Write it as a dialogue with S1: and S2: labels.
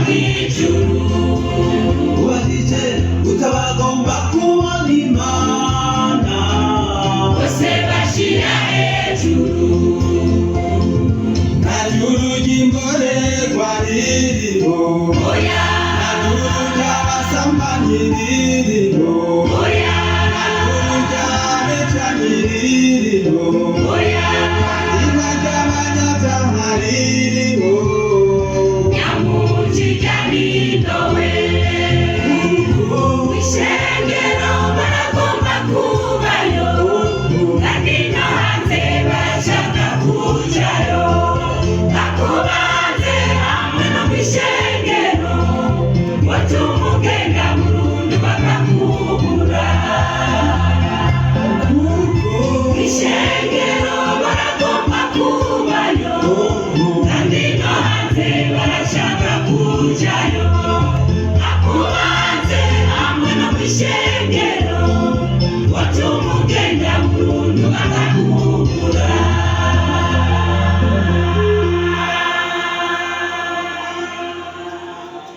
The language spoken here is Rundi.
S1: Mw'ijuru.
S2: Ubajije utabagomba kubona Imana.
S1: Bose bashira hejuru.
S2: Nta juru ry'imborerwa ririho.
S1: Oya.
S2: Nta juru ry'abasambanyi ririho.
S1: Oya.
S2: Nta juru ry'abicanyi ririho.
S1: Oya.
S2: Nta ry'abanyabyaha ririho.
S1: Nyamujijya ninowe.
S2: Kuko
S1: Mw'ishengero baragomba kubayo, kandi no hanze barashaka kujayo. Bakubanze hamwe no mw'ishengero, watuma ugenda burundu bakakubura.
S2: Kuko
S1: Mw'ishengero baragomba kubayo, kandi no hanze barashaka kujayo.